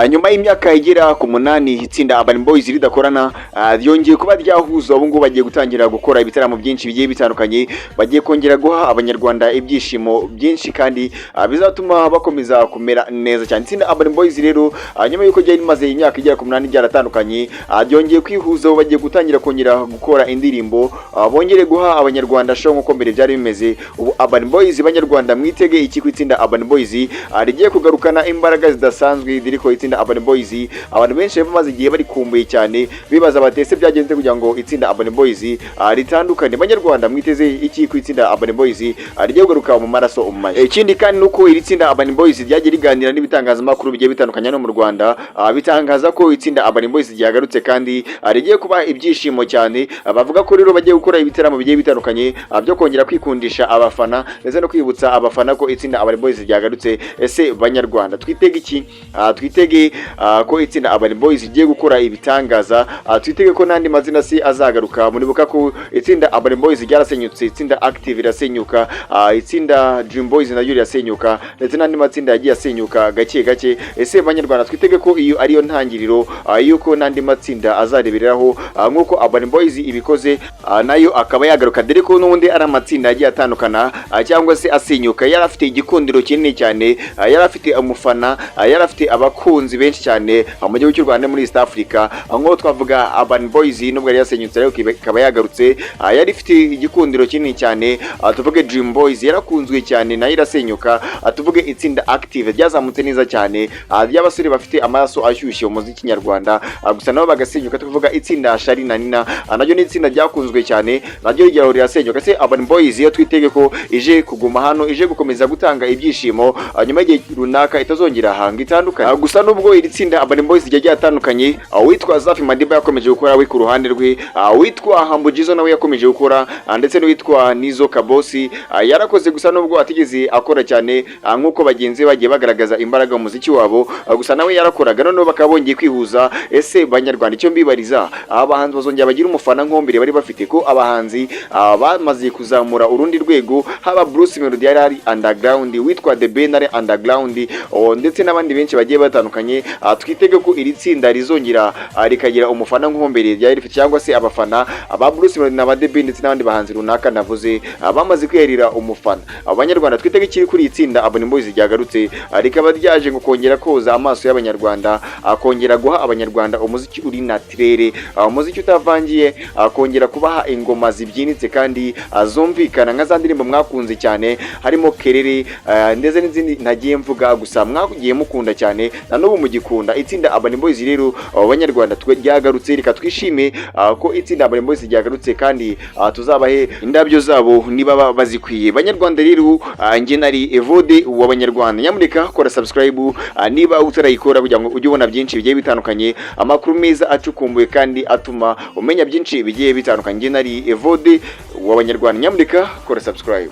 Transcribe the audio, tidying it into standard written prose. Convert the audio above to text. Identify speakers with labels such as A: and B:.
A: Nyuma y'imyaka igera ku 8 itsinda Urban Boys ridakorana, ryongeye kuba ryahuza. Ubu ngubu bagiye gutangira gukora ibitaramo byinshi bigiye bitandukanye, bagiye kongera guha Abanyarwanda ibyishimo byinshi kandi bizatuma bakomeza kumera neza cyane. Itsinda Urban Boys rero, nyuma y'uko ryari rimaze imyaka igera ku 8 ryaratandukanye, ryongeye kwihuza. Ubu bagiye gutangira kongera gukora indirimbo, bongere guha Abanyarwanda show nk'uko mbere byari bimeze. Ubu Urban Boys, Banyarwanda, mwitege iki ku itsinda Urban Boys rigiye kugarukana imbaraga zidasanzwe? Diriko itsinda Urban Boys abantu benshi bamaze igihe bari kumbuye cyane, bibaza bati: "Ese byagenze kugira ngo itsinda Urban Boys ritandukane?" Banyarwanda, mwiteze iki ku itsinda Urban Boys rigiye kugaruka mu maraso mashya? Ikindi kandi nuko iri tsinda Urban Boys ryagiye riganira n'ibitangazamakuru bigiye bitandukanye no mu Rwanda, bitangaza ko itsinda Urban Boys ryagarutse kandi rigiye kuba ibyishimo cyane. Bavuga ko rero bagiye gukora ibitaramo bigiye bitandukanye byo kongera kwikundisha abafana ndetse no kwibutsa abafana ko itsinda Urban Boys ryagarutse. Ese Banyarwanda, twitege iki? Twitege ko itsinda Urban Boys rigiye gukora ibitangaza. Twitege ko n'andi mazina si azagaruka. Muribuka ko itsinda Urban Boys ryarasenyutse, itsinda Active rirasenyuka, itsinda Dream Boys naryo rirasenyuka, ndetse n'andi matsinda yagiye asenyuka gake gake. Ese Banyarwanda, twitege ko iyo ariyo ntangiriro yuko n'andi matsinda azarebereraho nk'uko Urban Boys ibikoze, nayo akaba yagaruka, dore ko n'ubundi ari amatsinda yagiye atandukana cyangwa se asenyuka yari afite igikundiro kinini cyane, yari afite umufana, yari afite abakunzi benshi cyane mu gihugu cy'u Rwanda, muri East Africa. Nk'uko twavuga Urban Boys, nubwo yari yasenyutse ariko ikaba yagarutse, yari ifite igikundiro kinini cyane. Tuvuge Dream Boys, yarakunzwe cyane, nayo irasenyuka. Tuvuge itsinda Active ryazamutse neza cyane, ry'abasore bafite amaraso ashyushye mu muziki nyarwanda, gusa nabo bagasenyuka. Tuvuga itsinda Charly na Nina, naryo ni itsinda ryakunzwe cyane, naryo rigeraho rirasenyuka. Se Urban Boys iyo twitege ko ije kuguma hano, ije gukomeza gutanga ibyishimo nyuma y'igihe runaka itazongera hanga itandukanye? Gusa nubwo iri tsinda Urban Boys ryagiye ryatandukanye, uwitwa Safi Madiba yakomeje gukora we ku ruhande rwe, uwitwa Humble Jizzo nawe yakomeje gukora, ndetse n'uwitwa Nizo Kabosi yarakoze, gusa nubwo atigeze akora cyane nk'uko bagenzi be bagiye bagaragaza imbaraga mu muziki wabo, gusa nawe yarakoraga. Noneho bakaba bongeye kwihuza. Ese Banyarwanda, icyo mbibariza, abahanzi bazongera bagira umufana nk'uwo mbere bari bafite? Ko abahanzi bamaze kuzamura urundi rwego, haba Bruce Melody yari ari underground, witwa The Ben ari underground, ndetse n'abandi benshi bagiye batandukanye, twitege ko iri tsinda rizongera rikagira umufana nk'uwo mbere ryari rifite, cyangwa se abafana ba Bruce Melody na ba The Ben ndetse n'abandi bahanzi runaka navuze bamaze kwiharira umufana? Abanyarwanda, twitege ikiri kuri iri tsinda Urban Boys ryagarutse, rikaba ryaje ngo kongera koza amaso y'Abanyarwanda, kongera guha Abanyarwanda umuziki uri naturel, umuziki utavangiye, kongera kubaha ingoma zibyinitse kandi zumvikana nka za ndirimbo mwakunze cyane, harimo Kerere, ndetse n'izindi ntagiye mvuga, gusa mwagiye mukunda cyane na n'ubu mugikunda. Itsinda Urban Boys rero, Abanyarwanda, ryagarutse. Reka twishime ko itsinda Urban Boys ryagarutse kandi tuzabahe indabyo zabo niba bazikwiye. Banyarwanda rero, njye nari Evode w'Abanyarwanda. Nyamuneka kora subscribe niba utarayikora kugira ngo ujye ubona byinshi bigiye bitandukanye, amakuru meza acukumbuye kandi atuma umenya byinshi bigiye bitandukanye. Njye nari Evode w'Abanyarwanda, nyamuneka kora subscribe.